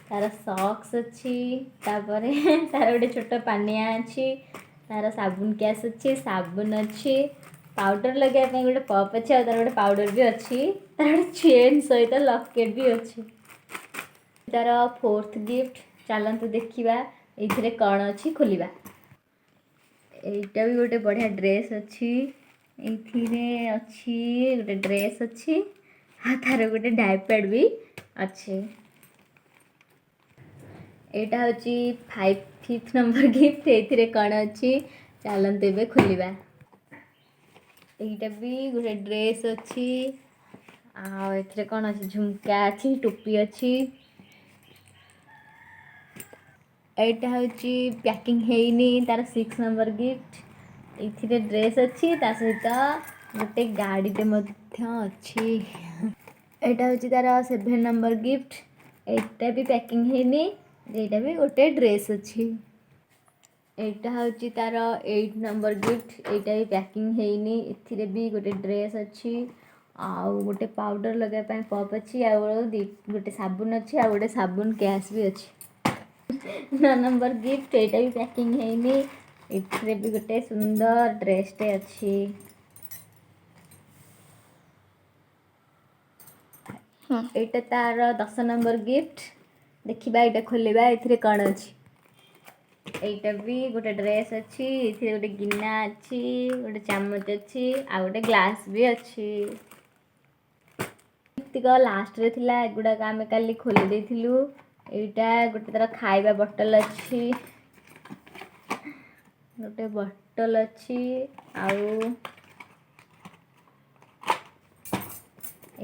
ତାର ସକ୍ସ ଅଛି, ତାପରେ ତାର ଗୋଟେ ଛୋଟ ପାନିଆ ଅଛି, ତାର ସାବୁନ କ୍ୟାସ୍ ଅଛି, ସାବୁନ ଅଛି, ପାଉଡ଼ର ଲଗାଇବା ପାଇଁ ଗୋଟେ ପପ୍ ଅଛି, ଆଉ ତାର ଗୋଟେ ପାଉଡ଼ର ବି ଅଛି। ତାର ଗୋଟେ ଚେନ୍ ସହିତ ଲକେଟ୍ ବି ଅଛି। ତାର ଫୋର୍ଥ ଗିଫ୍ଟ, ଚାଲନ୍ତୁ ଦେଖିବା ଏଇଥିରେ କ'ଣ ଅଛି, ଖୋଲିବା। ଏଇଟା ବି ଗୋଟେ ବଢ଼ିଆ ଡ୍ରେସ୍ ଅଛି। ଏଇଥିରେ ଅଛି ଗୋଟେ ଡ୍ରେସ୍ ଅଛି ଆଉ ତାର ଗୋଟେ ଡାଇପର ବି ଅଛି। ଏଇଟା ହେଉଛି ଫିଫ୍ଥ ନମ୍ବର ଗିଫ୍ଟ। ଏଇଥିରେ କ'ଣ ଅଛି, ଚାଲନ୍ତୁ ଏବେ ଖୋଲିବା। ଏଇଟା ବି ଗୋଟେ ଡ୍ରେସ୍ ଅଛି। ଆଉ ଏଥିରେ କ'ଣ ଅଛି? ଝୁମକା ଅଛି, ଟୋପି ଅଛି। ଏଇଟା ହେଉଛି ପ୍ୟାକିଂ ହେଇନି, ତାର 6 ନମ୍ବର ଗିଫ୍ଟ। ଏଇଥିରେ ଡ୍ରେସ୍ ଅଛି, ତା ସହିତ ଗୋଟେ ଗାଡ଼ିଟେ ମଧ୍ୟ ଅଛି। ଏଇଟା ହେଉଛି ତାର 7 ନମ୍ବର ଗିଫ୍ଟ। ଏଇଟା ବି ପ୍ୟାକିଂ ହେଇନି। ଏଇଟା ବି ଗୋଟେ ଡ୍ରେସ୍ ଅଛି। ଏଇଟା ହେଉଛି ତାର 8 ନମ୍ବର ଗିଫ୍ଟ। ଏଇଟା ବି ପ୍ୟାକିଂ ହେଇନି। ଏଥିରେ ବି ଗୋଟେ ଡ୍ରେସ୍ ଅଛି ଆଉ ଗୋଟେ ପାଉଡ଼ର ଲଗାଇବା ପାଇଁ ପପ୍ ଅଛି, ଆଉ ଗୋଟେ ସାବୁନ ଅଛି, ଆଉ ଗୋଟେ ସାବୁନ କ୍ୟାସ୍ ବି ଅଛି। 9 ନମ୍ବର ଗିଫ୍ଟ, ଏଇଟା ବି ପ୍ୟାକିଂ ହେଇନି। ଏଥିରେ ବି ଗୋଟେ ସୁନ୍ଦର ଡ୍ରେସ୍ଟେ ଅଛି। ଏଇଟା ତାର 10 ନମ୍ବର ଗିଫ୍ଟ। ଦେଖିବା, ଏଇଟା ଖୋଲିବା, ଏଥିରେ କ'ଣ ଅଛି। ଏଇଟା ବି ଗୋଟେ ଡ୍ରେସ୍ ଅଛି। ଏଥିରେ ଗୋଟେ ଗିନା ଅଛି, ଗୋଟେ ଚାମଚ ଅଛି, ଆଉ ଗୋଟେ ଗ୍ଲାସ୍ ବି ଅଛି। ଏତିକ ଲାଷ୍ଟରେ ଥିଲା, ଏଗୁଡ଼ାକ ଆମେ କାଲି ଖୋଲି ଦେଇଥିଲୁ। ଏଇଟା ଗୋଟେ ତାର ଖାଇବା ବଟଲ ଅଛି, ଗୋଟେ ବଟଲ ଅଛି। ଆଉ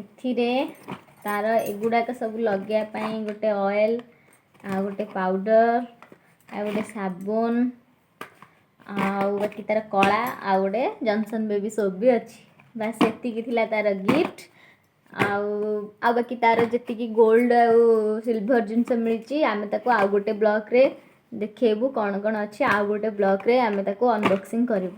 ଏଥିରେ ତାର ଏଗୁଡ଼ାକ ସବୁ ଲଗେଇବା ପାଇଁ ଗୋଟେ ଅଏଲ୍, ଆଉ ଗୋଟେ ପାଉଡ଼ର, ଆଉ ଗୋଟେ ସାବୁନ, ଆଉ ବାକି ତାର କଳା, ଆଉ ଗୋଟେ ଜନସନ୍ ବେବି ସୋପ୍ ବି ଅଛି। ବାସ୍, ଏତିକି ଥିଲା ତାର ଗିଫ୍ଟ। ଆଉ ବାକି ତାର ଯେତିକି ଗୋଲ୍ଡ ଆଉ ସିଲଭର ଜିନିଷ ମିଳିଛି, ଆମେ ତାକୁ ଆଉ ଗୋଟେ ବ୍ଲଗ୍ରେ ଦେଖେଇବୁ କ'ଣ କ'ଣ ଅଛି। ଆଉ ଗୋଟେ ବ୍ଲଗ୍ରେ ଆମେ ତାକୁ ଅନବକ୍ସିଂ କରିବୁ।